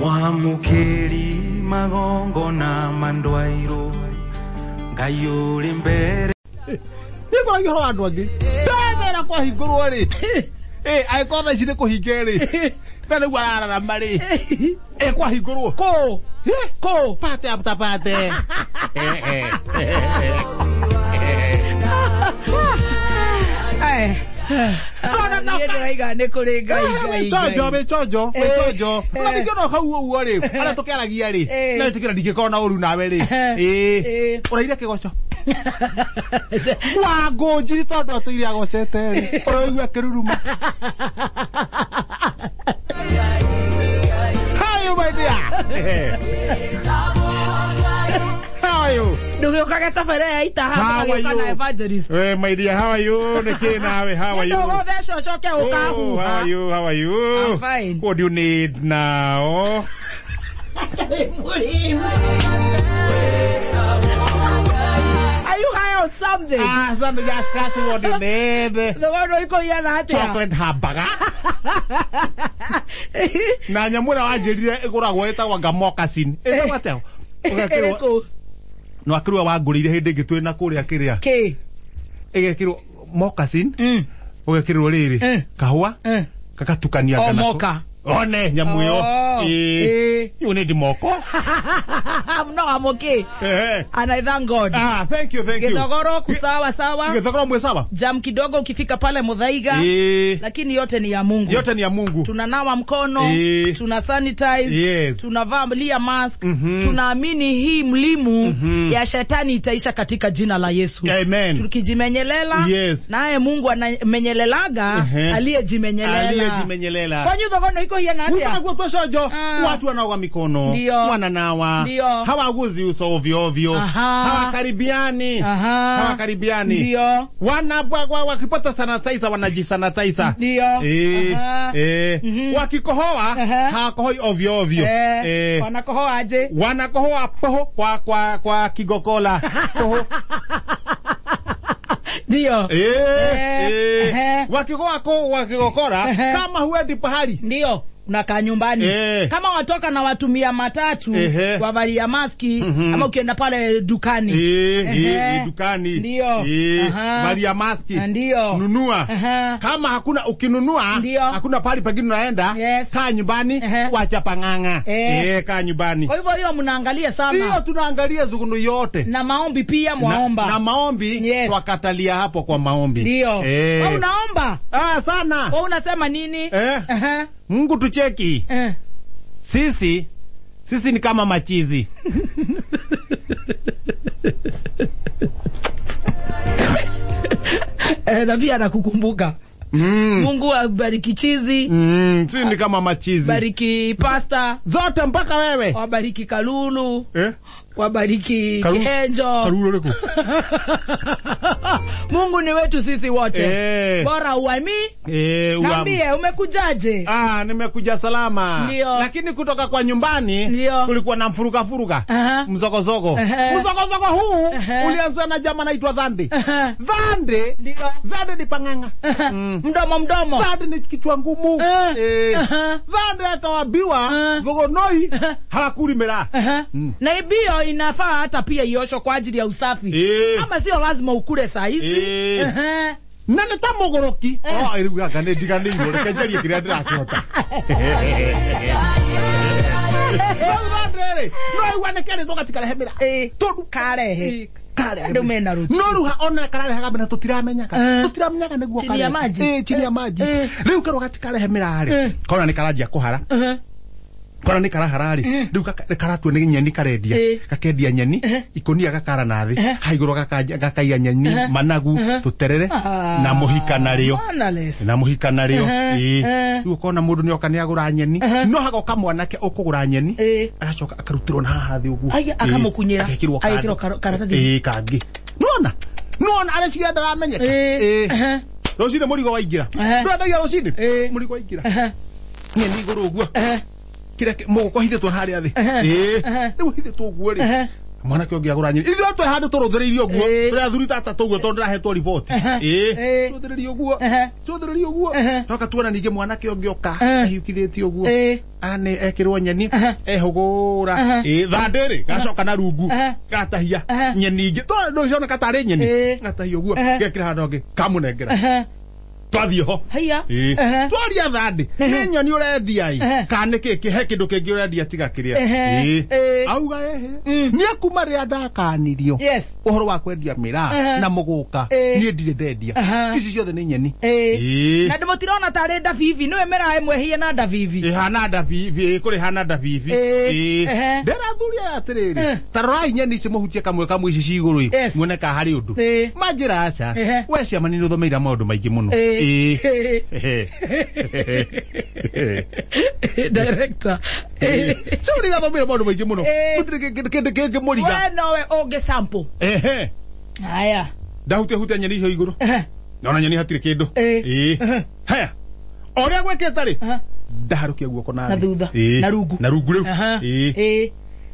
Mwamukeri magongona mandwairo Ngai uri mbere nĩngũragia ũhoro wa andũ angĩ ndamera kwahingũrwo rĩ angĩkorwo thaa ici nĩ kũhinge rĩ na nĩguo arararama rĩ kwahingũrwo Kũ? Kũ? Pate after pate. Niĩ ndĩraiga nĩ kũrĩ Ngai, Ngai, Wĩchonjo, Ngai. wĩchonjo, wĩchonjo. Na ningĩ no hau ũguo rĩ, arĩa tũkĩaragia rĩ, na wĩtĩkĩra ndingĩkorwo na ũru nawe rĩ. Ũraire kĩgoco. Wangũnjiri tondũ atũire agocete rĩ, ũraigua akĩruruma. How are you, my dear? How are you? Ndũgĩũkage tabere ya ita haha How are ũgagĩũka na you? evangelist. Hey, my dear, how are you? Nĩkĩ nawe, how are you? Ndũgũtheca ũcoke Oh, how ũkahuha. are you? How are you? I'm fine. What do you need now? Are you high on something? Ah, something just asking what you need. Thogora ũikũiana atĩa? Chocolate hamburger. Na nyamũ ĩrĩa wanjĩrire ĩgũragwo ĩtagwo anga moccasin. Ĩtagwo atĩa? Ũgekĩrwo Ĩrĩkũ? no akĩrwo wangũrĩire hĩndĩ ĩngĩ twĩ na kũrĩa kĩrĩa. Kĩ? Ĩgekĩrwo moccasin. Ũgekĩrwo rĩrĩ kahũa gagatukania O nako. moka. One nyamũ ĩyo. Oh, Ĩĩ. You need moko. No, I'm okay. And I thank God. Ah, thank you, thank you. Githogoro kusawa sawa. Githogoro mwe sawa. Jam kidogo ukifika pale Muthaiga. Lakini yote ni ya Mungu. Yote ni ya Mungu. Tunanawa mkono, tuna sanitize, Yes. tunavalia mask, tunaamini hii mlimu ya shetani itaisha katika jina la Yesu. Amen. Tukijimenyelela, Yes. naye Mungu anamenyelelaga aliyejimenyelela. Aliyejimenyelela. Kwanyu thogoro iko hiana atĩa? Guo twacojo watu wanaoga mikono, Ndio. wananawa, Ndio. hawaguzi uso ovyo ovyo, Aha. hawakaribiani, Aha. hawakaribiani, Ndio. Wakipata sanitizer wanajisanitizer, Ndio. Aha. Wakikohoa Aha. hawakohoi ovyo ovyo, Wanakohoa aje? Wanakohoa poho kwa kigokola poho. Ndio. Wakikohoa wakigokora kama huendi pahali. Ndio. Unakaa nyumbani. Kama watoka na watumia matatu, wavalia maski, ama ukienda pale dukani. Dukani. Ndio. Valia maski. Ndio. Nunua. Kama hakuna ukinunua, Ndio. hakuna pahali pengine unaenda, Yes. kaa nyumbani, wacha pang'ang'a. Kaa nyumbani. Kwa hivyo hiyo mnaangalia sana. Hiyo tunaangalia zugunu yote. Na maombi pia mwaomba. Na maombi, Yes. twakatalia hapo kwa maombi. Ndio. Wewe unaomba? Ah, sana. Wewe unasema nini? Mungu tucheki. Sisi ni kama machizi. Na pia anakukumbuka. Mungu abariki chizi. Sisi ni kama machizi. Bariki pasta. Zote mpaka wewe. Wabariki Kalulu. Wabariki Kihenjo. Kalulu leko. Mungu ni wetu sisi wote. Bora uami. Niambie umekujaje? Ah, nimekuja salama. Ndio. Lakini kutoka kwa nyumbani Ndio. kulikuwa na mfuruka furuka. Mzogozogo. Mzogozogo huu ulianza na jamaa anaitwa Dhandi. Dhandi. Ndio. Dhandi ni pang'ang'a. Mdomo mdomo. Dhandi ni kichwa ngumu. Dhandi akaambiwa Thogonoi hawakuli miraa. Na ibio inafaa hata pia ioshwe kwa ajili ya usafi. Ama sio lazima ukule saa hizi. Na nĩ ta mũgũrũki. Oh, rĩu anga nĩ ndiganĩirwo, reke njarie kĩrĩa ndĩrakĩhota. Rĩu Dhandi rĩ, no aigua nĩ kerĩtwo gatikarehe mĩraa. Tondũ Karehe. Karehe. Andũ mena rũtĩ. No rĩu ona kararehaga mĩraa tũtiramenyaga. Tũtiramenyaga nĩguo Chini ya karehe. maji. Chini ya maji. Rĩu kerwo gatikarehe mĩraa rĩ, kona nĩ karanjia kũhara. Kona nĩ karahara rĩ, rĩu karatua nĩ nyeni karendia. Gakendia nyeni, ikũnia gakara na thĩ, ha igũrũ gakaiga nyeni, managu, tũterere, na mũhika narĩo. Manaless. Na mũhika narĩo. Rĩu ũkona mũndũ nĩoka nĩagũra nyeni, no hagoka mwanake ũkũgũra nyeni, agacoka akarutĩrwo na haha thĩ ũguo. Aya, akamũkunyĩra. Agekĩrwo kando. Agekĩrwo karatathi. Kangĩ. Nĩwona? Nĩwona areciria ndaramenyeka? Rũcinĩ mũrigo waingĩra. Ndwendagia rũcinĩ? Mũrigo waingĩra. Nyeni igũrũ ũguo. Kĩrĩa mũgũkũ hithĩtwo harĩa thĩ. Rĩu hithĩtwo ũguo rĩ. Mwanake ũngĩ agũra nyeni. Ithuĩ twĩ handũ tũrũthĩrĩirie ũguo. Tũrĩ athuri ta atatũ ũguo tondũ ndĩrahetwo riboti. Tũrũthĩrĩirie ũguo. Tũrũthĩrĩirie ũguo. Toka tuona ningĩ mwanake ũngĩ oka ahiũkithĩtie ũguo. Ane ekĩrwo nyeni ehũgũra. Thandĩ rĩ gacoka na rungu gatahia nyeni ingĩ. Tondũ cioneka tarĩ nyeni. Gatahia ũguo gekĩra handũ hangĩ kamũnengera. Twathiĩ ho. Twaria thandĩ. Nĩ nyoni ũrendia ĩ. Kana nĩ kĩ he kĩndũ kĩngĩ ũrendia tiga kĩrĩa. Auga ehe. Niĩ kuma rĩrĩa ndakanirio. Ũhoro wa kwendia mĩraa na mũgũka. Niĩ ndirĩ ndendia. Ici ciothe nĩ nyeni. Na ndĩmũtirona tarĩ ndabibi. Nĩwe mĩraa ĩmwe ĩhana ndabibi. Ĩhana ndabibi. Kũrĩ hana ndabibi. Ndĩra athuri aya atĩrĩrĩ. Ta rorai nyeni ici mũhutie kamwe kamwe ici ci igũrũ ĩ. Muone ka harĩ ũndũ. Manjĩra aca. We ciama nĩ ũthomeire maũndũ maingĩ mũno. Director. Cau nĩ irathomire maũndũ maingĩ mũno. Gũtirĩ kĩndũ kĩngĩ mũriga. We nowe ũngĩ sample. Haya. Ndahutia hutia nyeni icio igũrũ. Ndona nyeni hatirĩ kĩndũ. Haya. O ũrĩa gwĩkĩte rĩ. Ndaharũkia guoko na thĩ. Na thutha. Na rungu. Na rungu rĩu.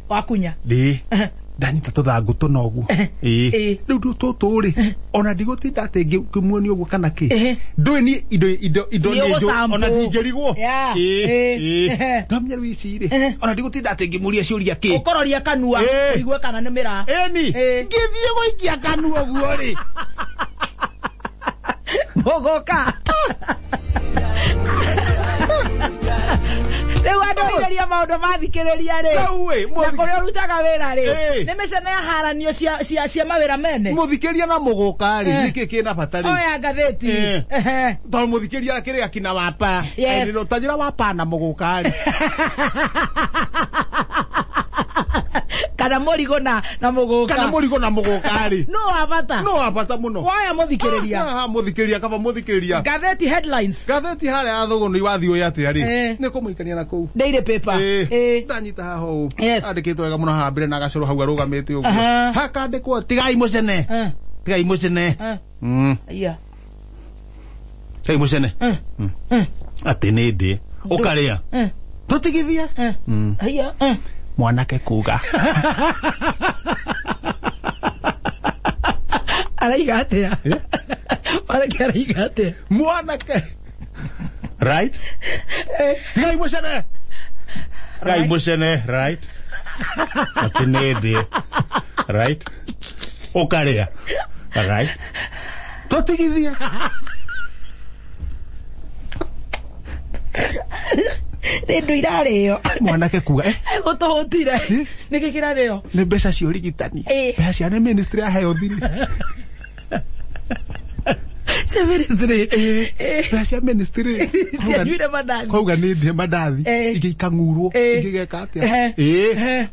Wakunya. Ndanyita tũthangũ tũna ũguo. Rĩu tũtũ rĩ ona ndigũtinda atĩ ngĩmuonia ũguo kana kĩ. Ndũĩ niĩ indo nĩ njũ ona ndingĩrigwo. Ndamenya rĩu ici rĩ ona ndigũtinda atĩ ngĩmũria ciũria kĩ. Ũkororia kanua ũigue kana nĩ mĩraa. Ĩni ngĩthiĩ gũikia kanua ũguo rĩ. Mũgũka. Rĩu andũ airĩria maũndũ mathikĩrĩria rĩ. Na kũrĩa ũrutaga wĩra rĩ. Nĩ mĩcene ya haranio cia mawĩra mene. Mũthikĩria na mũgũka rĩ nĩkĩ kĩna bata rĩ. Oya ngathĩti. Tondũ mũthikĩria akĩrĩ akina wapa. Ta njĩra wapa na mũgũka rĩ. Kana mũrigo na mũgũka. Kana mũrigo na mũgũka rĩ. No wa bata. No wa bata mũno. Woya mũthikĩrĩria. Mũthikĩrĩria kaba mũthikĩrĩria. Ngathĩti headlines. Ngathĩti harĩa ya Thũgũnĩ wathiĩ ũyũ atĩa rĩ. Nĩ kũmũikania na kũu. Daily paper. Ndanyita haha ũũ. Andĩkĩtwo wega mũno haha mbere na gacũrũ hau arũgamĩte ũguo. Hakandĩkwo tigai mũcene. Tigai mũcene. Tigai mũcene. Atĩ nĩ ndĩ. Ũkarĩa. Tũtigithie. Mwanake kuga. Araiga atĩa? Mwanake araiga atĩa? Mwanake. Right? Tigai mũcene. Tigai mũcene, right? Atĩ nĩ ndĩ. Right? Ũkarĩa. Right? Tũtigithie. Nĩ indo irarĩo. Mwanake kuga Gũtũhũtire. Nĩkĩ kĩrarĩo? Nĩ mbeca cia ũrigitani. Mbeca cia nĩ ministry ya health rĩ. Cia ministry. Mbeca cia ministry. Cianyuire mandathi. Kwauga nĩ ndĩe mandathi. Ingĩ ikang'urwo. Ingĩ igeka atĩa.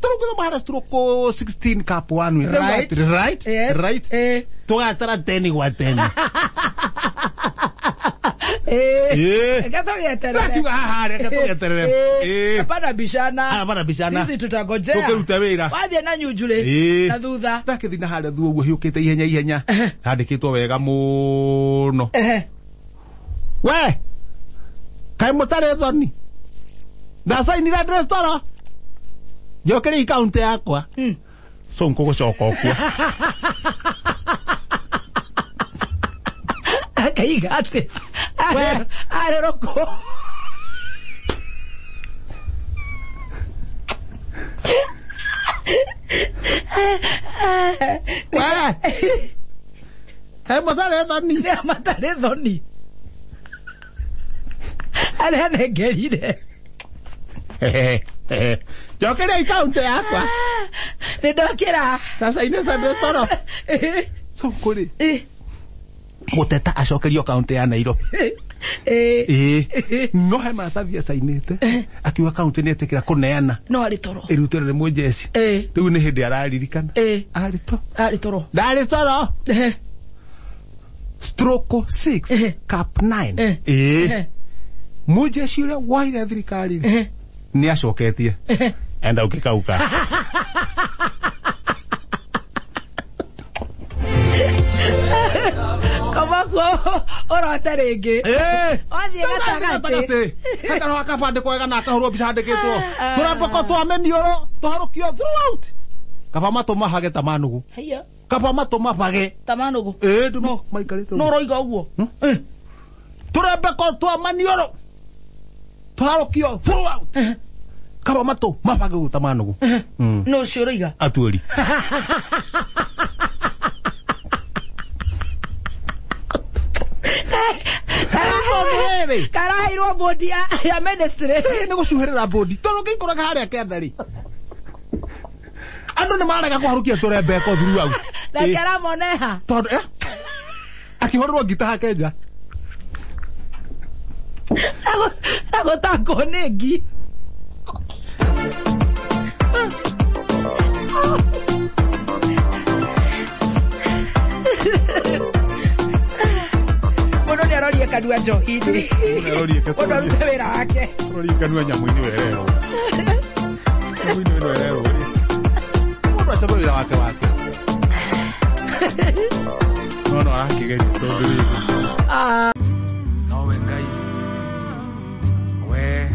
Tũrũngũthoma harĩa stroke 16 cap 1. Right. Right. Right. Tũgatara 10 gwa 10. Reke tũgĩeterere. Hapana bishana. Hapana bishana. Sisi tutangojea. Tũkĩruta wĩra. Wathiĩ na nyunjurĩ na thutha. Ndakĩthiĩ na harĩa thutha ũguo hiũkĩte ihenya ihenya. Handĩkĩtwo wega mũno. We! Kaĩ mũtarĩ thoni? Ndacainire ndĩrĩ toro. Njokeria akaunti yakwa. Sonko gũcoka ũkuo. Akaiga atĩ areroko. We! Kaĩ mũtarĩ thoni? Nĩ matarĩ thoni. Arĩa anengerire. Njokeria akaunti yakwa. Nĩ ndokĩra. Ndacainĩte ndĩ toro. Sonko rĩ. Mũteta acokerio kaunti ya Nairobi. No he maratathi acainĩte akiuga kaunti nĩ ĩtĩkĩra kũneana. No arĩ toro. Ĩrutĩrwo nĩ mũjeci. Rĩu nĩ hĩndĩ araririkana. Arĩ to. Arĩ toro. Ndarĩ toro. Stroke 6 cap 9. Mũjeci ũrĩa woire thirikari rĩ nĩ acoketie. Enda ũkĩkauka. Ũrote rĩngĩ. Wathiĩ gatagatĩ. Hakaro hakabandĩkwo wega na akahũrwo mbica handĩkĩtwo. Tũrembeko twa mĩniũrũ tũharũkio throughout. Kaba matũ mahage ta manugu. Haiya. Kaba matũ mabage ta manugu. No maikarĩte no roiga ũguo. Tũrembeko twa maniũrũ tũharũkio throughout. Kaba matũ mabage ta manugu. No ũcio ũroiga atuĩri. Karaheirwo bodi ya ministry. Nĩ gũcuhĩrĩra bodi tondũ ngĩikũraga harĩa kenda rĩ andũ nĩ marega kũharũkia tũrembeko throughout. Nake aramoneha tondũ akĩhũrĩrwo ngita hake nja na gũtangwo nĩ ngi. Mũndũ nĩ arorie kanua njohi-inĩ. Mũndũ arute wĩra wake. Arorie kanua nyamũ-inĩ wererwo. Nyamũ-inĩ wererwo. Mũndũ acabe wĩra wake wake. No no arakĩgeria tondũ rĩrĩ. Nowe Ngai we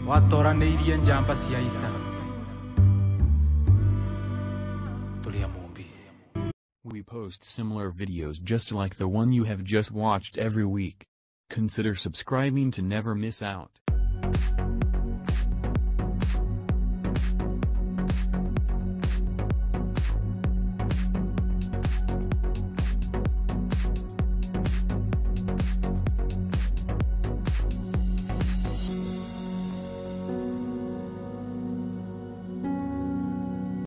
watoranĩirie njamba cia ita. Tũrĩ a Mũmbi. We post similar videos just like the one you have just watched every week. Consider subscribing to never miss out.